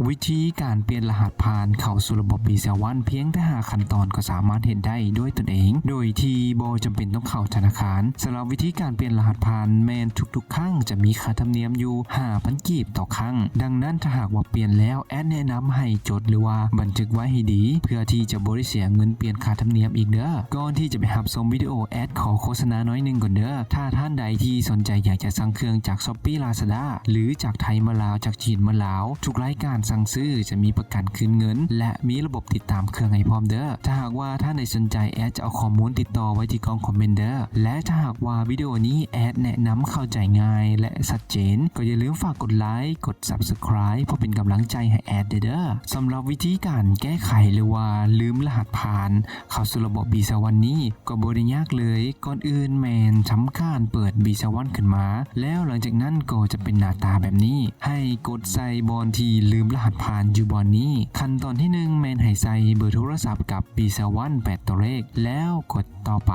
ວິທີການປ່ຽນລະຫັດຜ່ານເຂົ້າສູ່ລະບົບ BCEL One ພຽງແຕ່ຫ້າຂັ້ນຕອນກໍສາມາດເຮັດໄດ້ດ້ວຍຕົນເອງ ໂດຍທີ່ບໍ່ຈຳເປັນຕ້ອງເຂົ້າທະນາຄານ. ສຳລັບວິທີການປ່ຽນລະຫັດຜ່ານແມ່ນທຸກໆຄັ້ງຈະມີຄ່າທຳນຽມຢູ່ຫ້າພັນກີບຕໍ່ຄັ້ງ. ດັ່ງນັ້ນ ຖ້າຫາກວ່າປ່ຽນແລ້ວ ແອດແນະນຳໃຫ້ຈົດ ຫຼືວ່າບັນທຶກໄວ້ໃຫ້ດີ ເພື່ອທີ່ຈະບໍ່ໄດ້ເສຍເງິນປ່ຽນຄ່າທຳນຽມອີກເດີ້. ກ່ອນທີ່ຈະໄປຮັບຊົມວິດີໂອ ແອດຂໍໂຄສະນາໜ້ອຍໜຶ່ງກ່ອນເດີ້. ຖ້າທ່ານໃດທີ່ສົນໃຈຢາກຈະສັ່ງເຄື່ອງຈາກ Shopee Lazada ຫຼືຈາກໄທມາລາວ ຈາກຈີນມາລາວ ທຸກລາຍການສັ່ງຊື້ຈະມີປະກັນຄືນເງິນ ແລະ ມີລະບົບຕິດຕາມເຄື່ອງໃຫ້ພ້ອມເດີ້. ຖ້າຫາກວ່າທ່ານໃດສົນໃຈ ແອດຈະເອົາຂໍ້ມູນຕິດຕໍ່ໄວ້ທີ່ກ່ອງຄອມເມັນເດີ້. ແລະ ຖ້າຫາກວ່າວິດີໂອນີ້ແອດແນະນຳເຂົ້າໃຈງ່າຍ ແລະ ຊັດເຈນ ກໍຢ່າລືມຝາກກົດໄລ ກົດ Subscribe ເພື່ອເປັນກຳລັງໃຈໃຫ້ແອດເດີ້. ສຳລັບວິທີການແກ້ໄຂ ຫຼືວ່າລືມລະຫັດຜ່ານເຂົ້າສູ່ລະບົບ BCEL One ນີ້ ກໍບໍ່ໄດ້ຍາກເລີຍ. ກ່ອນອື່ນແມ່ນທຳການເປີດ BCEL One ຂຶ້ນມາ ແລ້ວຫຼັງຈາກນັ້ນກໍຈະເປັນໜ້າຕາແບບນີ້. ໃຫ້ກົດໃສ່ບ່ອນທີ່ລືມລະຫັດຜ່ານຢູ່ບ່ອນນີ້. ຂັ້ນຕອນທີໜຶ່ງແມ່ນໃຫ້ໃສ່ເບີໂທລະສັບກັບ BCEL One ແປດຕົວເລກ ແລ້ວກົດຕໍ່ໄປ.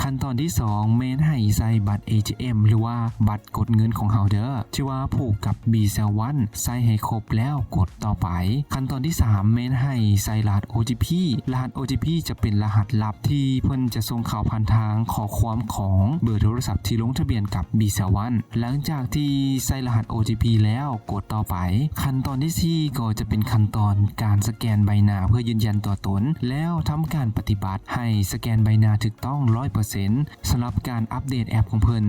ຂັ້ນຕອນທີສອງແມ່ນໃຫ້ໃສ່ບັດ ATM ຫຼືວ່າບັດ ກົດເງິນຂອງເຮົາເດີ້ ທີ່ວ່າຜູກກັບ BCEL One ໃສ່ໃຫ້ຄົບແລ້ວກົດຕໍ່ໄປ. ຂັ້ນຕອນທີສາມແມ່ນໃຫ້ໃສ່ລະຫັດ OTP. ລະຫັດ OTP ຈະເປັນລະຫັດລັບທີ່ເພິ່ນຈະສົ່ງເຂົ້າຜ່ານທາງຂໍ້ຄວາມຂອງເບີໂທລະສັບທີ່ລົງທະບຽນກັບ BCEL One. ຫຼັງຈາກທີ່ໃສ່ລະຫັດ OTP ແລ້ວກົດຕໍ່ໄປ. ຂັ້ນຕອນທີສີ່ກໍຈະເປັນຂັ້ນຕອນການສະແກນໃບໜ້າເພື່ອຢືນຢັນຕົວຕົນ ແລ້ວທຳການປະຕິບັດໃຫ້ສະແກນໃບໜ້າຖືກຕ້ອງຮ້ອຍເປີເຊັນ. ສຳລັບການອັບເດດແອັບຂອງເພິ່ນ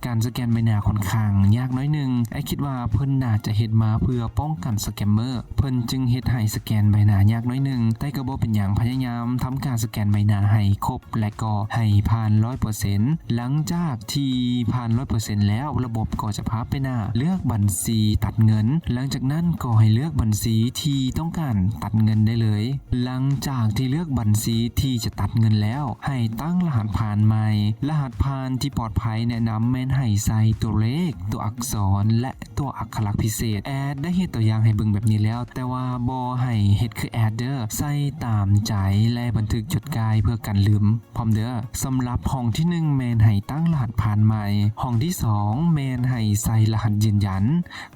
ການສະແກນໃບໜ້າຂ້ອນຂ້າງຍາກໜ້ອຍໜຶ່ງ. ແອດຄິດວ່າເພິ່ນໜ້າຈະເຮັດມາເພື່ອປ້ອງກັນສະແກມເມີ ເພິ່ນຈຶ່ງເຮັດໃຫ້ສະແກນໃບໜ້າຍາກໜ້ອຍໜຶ່ງ. ແຕ່ກໍບໍ່ເປັນຫຍັງ, ພະຍາຍາມທຳການສະແກນໃບໜ້າໃຫ້ຄົບ ແລະ ກໍໃຫ້ຜ່ານຮ້ອຍເປີເຊັນ. ຫຼັງຈາກທີ່ຜ່ານຮ້ອຍເປີເຊັນແລ້ວ, ລະບົບກໍຈະພາໄປໜ້າເລືອກບັນຊີຕັດເງິນ. ຫຼັງຈາກນັ້ນກໍໃຫ້ເລືອກບັນຊີທີ່ຕ້ອງການຕັດເງິນໄດ້ເລີຍ. ຫຼັງຈາກທີ່ເລືອກບັນຊີທີ່ຈະຕັດເງິນແລ້ວ, ໃຫ້ຕັ້ງລະຫັດຜ່ານໃໝ່. ລະຫັດຜ່ານທີ່ປອດໄພແນະນຳແມ່ນໃຫ້ໃສ່ຕົວເລກ, ຕົວອັກສອນ ແລະ ຕົວອັກຂະລັກພິເສດ. ແອດໄດ້ເຮັດຕົວຢ່າງໃຫ້ເບິ່ງແບບນີ້ແລ້ວ, ແຕ່ວ່າບໍ່ໃຫ້ເຮັດຄືແອດເດີ້. ໃສ່ຕາມໃຈ ແລະ ບັນທຶກຈົດຈ່າຍເພື່ອກັນລືມພ້ອມເດີ້. ສຳລັບຫ້ອງທີໜຶ່ງແມ່ນໃຫ້ຕັ້ງລະຫັດຜ່ານໃໝ່. ຫ້ອງທີສອງແມ່ນໃຫ້ໃສ່ລະຫັດຢືນຢັນ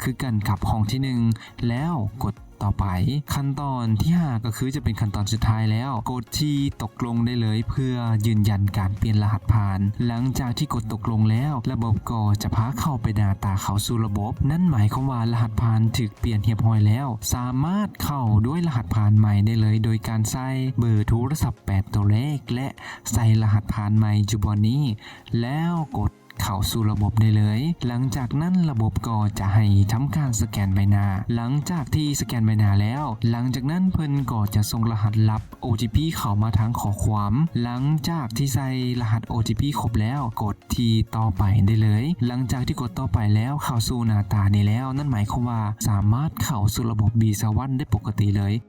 ຄືກັນກັບຫ້ອງທີໜຶ່ງ ແລ້ວກົດຕໍ່ໄປ. ຂັ້ນຕອນທີຫ້າກໍຄືຈະເປັນຂັ້ນຕອນສຸດທ້າຍແລ້ວ. ກົດທີ່ຕົກລົງໄດ້ເລີຍເພື່ອຢືນຢັນການປ່ຽນລະຫັດຜ່ານ. ຫຼັງຈາກທີ່ກົດຕົກລົງແລ້ວ, ລະບົບກໍຈະພາເຂົ້າໄປໜ້າຕາເຂົ້າສູ່ລະບົບ. ນັ້ນໝາຍຄວາມວ່າລະຫັດຜ່ານຖືກປ່ຽນຮຽບຮ້ອຍແລ້ວ. ສາມາດເຂົ້າດ້ວຍລະຫັດຜ່ານໃໝ່ໄດ້ເລີຍ ໂດຍການໃສ່ເບີໂທລະສັບແປດຕົວເລກ ແລະ ໃສ່ລະຫັດຜ່ານໃໝ່ຢູ່ບ່ອນນີ້ ແລ້ວກົດ ເຂົ້າສູ່ລະບົບໄດ້ເລີຍ. ຫຼັງຈາກນັ້ນລະບົບກໍຈະໃຫ້ທຳການສະແກນໃບໜ້າ. ຫຼັງຈາກທີ່ສະແກນໃບໜ້າແລ້ວ, ຫຼັງຈາກນັ້ນເພິ່ນກໍຈະສົ່ງລະຫັດລັບ ໂອທີພີ ເຂົ້າມາທາງຂໍ້ຄວາມ. ຫຼັງຈາກທີ່ໃສ່ລະຫັດ ໂອທີພີ ຄົບແລ້ວ, ກົດທີ່ຕໍ່ໄປໄດ້ເລີຍ. ຫຼັງຈາກທີ່ກົດຕໍ່ໄປແລ້ວ, ເຂົ້າສູ່ໜ້າຕານີ້ແລ້ວ, ນັ້ນໝາຍຄວາມວ່າສາມາດເຂົ້າສູ່ລະບົບ BCEL One ໄດ້ປົກກະຕິເລີຍ.